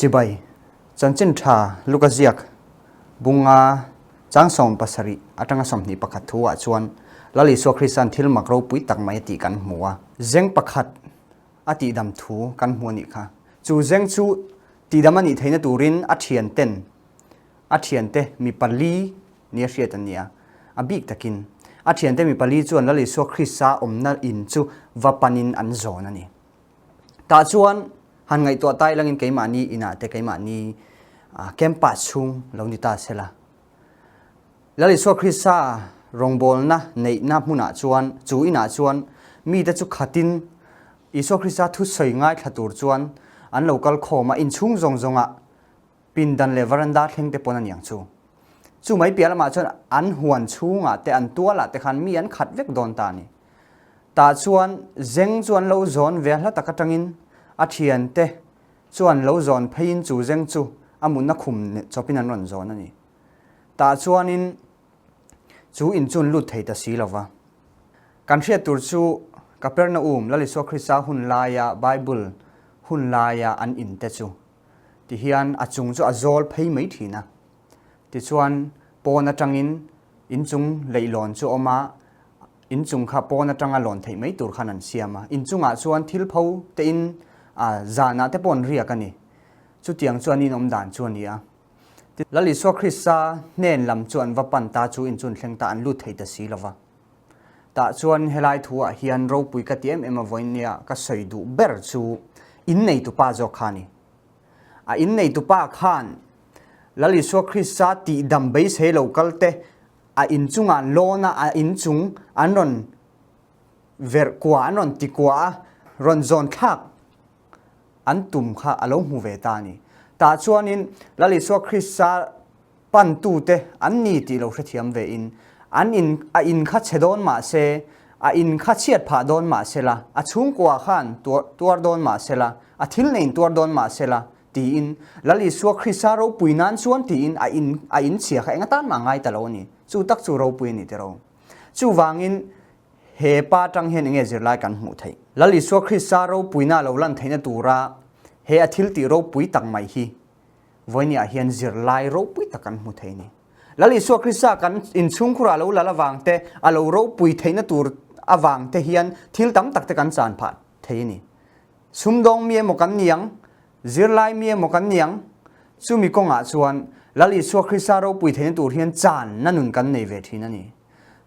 Chibai, Chanchin tha Luka ziak bunga chang 70 atanga 21 thu ah chuan Lal Isua Krista'n thil mak ropui tak mai a tih kan hmu a. Zeng pakhat a tihdam thu kan hmu a nih kha. Chu zeng chu tihdam a nih theihna turin a thianten a thiante mi pali nia hriat an ni a. A bik takin a thiante mi pali chuan Lal Isua Krista awmna in chu va panin an zawn a ni. Tah chuan han ngaihtuah ta ilangin keimahni inah te keimahni campus chhung lo ni ta sela. Lal Isua Krista rawngbawlna neihna hmunah chuan chu inah chuan mite chu khatin Isua Krista thusawi ngaithla tur chuan an lo kal khawm a, inchhung zawng zawngah pindan leh varanda thleng te pawn a niang chu. Chu mai piah lamah chuan an huan chhungah te an tualah te khan mi an khat vek dawn ta a ni. Tah chuan zeng chu an lo zawn ve a hla tak atangin a thiante chuan lo zawn pheiin chu zeng chu a mutna khum chawpin an rawn zawn a ni. Tah chuanin chu in chu an lut thei ta si lo va. Kan hriat tur chu Kapernaum, Lal Isua Krista hun laia Bible hun laia an in te chu tihian a chung chu a zawl phei mai thin a. Tichuan pawn atangin inchung leihlawn chu a awm a, inchung kha pawn atanga lawn theih mai tur khan an siam a. Inchungah chuan thil pho tein a zanah te pawh an riak a ni. Chutiang chuan in awm dan chu a ni a. Lal Isua Krista hnen lam chu an va pan ta chu in chu an thleng ta, an lut thei ta si lo va. Tah chuan helai thuah hian ropui ka ti em em a vawiin nia ka sawi duh ber chu inneitupa zawk kha a ni. A inneitupa khan Lal Isua Krista tihdam beisei lo kal te a inchungah an lawn a, a inchung an rawn verh kua, an rawn ti kua a, rawn zawn thlak an tum kha a lo hmu ve ta a ni. Tah chuanin Lal Isua Krista pantute an ni tih lo hrethiam ve in, an in a in kha chhe dawn mah se, a in kha chhiat phah dawn mah se la, a chhungkua khan tuar dawn mah se la, a thil neiin tuar dawn mah se la tiin Lal Isua Krista ropui nan chuan tiin a in a in chhia kha eng atan mah ngai ta lo a ni. Chu tak chu ropui a ni tiraw. Chuvangin he pa tang hian enge zirlai kan hmuh theih? Lal Isua Krista ropuina lo lan theihna tura he a thil tih ropui tak mai hi Vawinia hian zirlai ropui tak kan hmu thei a ni. Lal Isua Krista kan inchhungkhurah lo lal avang te, a lo ropui theihna tur avang te hian thil tam tak te kan chan phah thei a ni. Sumdawng mi emaw kan ni ang, zirlai mi emaw kan ni ang, chumi kawngah chuan Lal Isua Krista ropui theihna tur hian channa nun kan nei ve thin a ni.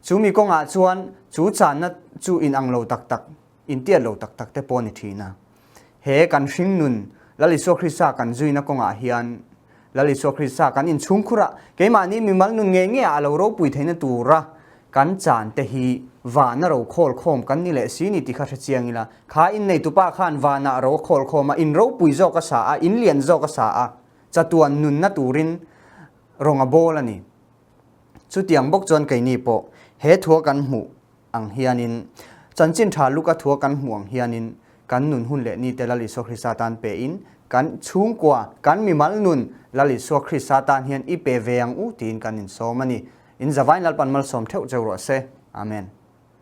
Chumi kawngah chuan chu channa chu inang lo tak tak, intiat lo tak tak te pawh a ni thin a. He kan hring nun Lal Isua Krista kan zuina kawngah hian Lal Isua Krista kan inchhungkhur a, keimahni mimal nun ngei ngeiah a lo ropui theihna tura kan chan te hi vana ro khawl khawm kan ni leh si ni tih kha hre chiang ila, kha inneitupa khan vanah ro a khawl khawm a, in ropui zawk a sa a, in lian zawk a sa a, chatuan nunna turin rawng a bawl a ni. Chutiang bawk chuan keini pawh he thua kan hmuh ang hianin, chanchin tha luka thua kan hmuh ang hianin kan nun hun leh nite Lal Isua Krista tan pein kan chhungkua, kan mimal nun Lal Isua Krista tan hian i pe ve ang u tiin kan insawm a ni. In zavain Lalpan malsawm theuh cheu rawh se. Amen.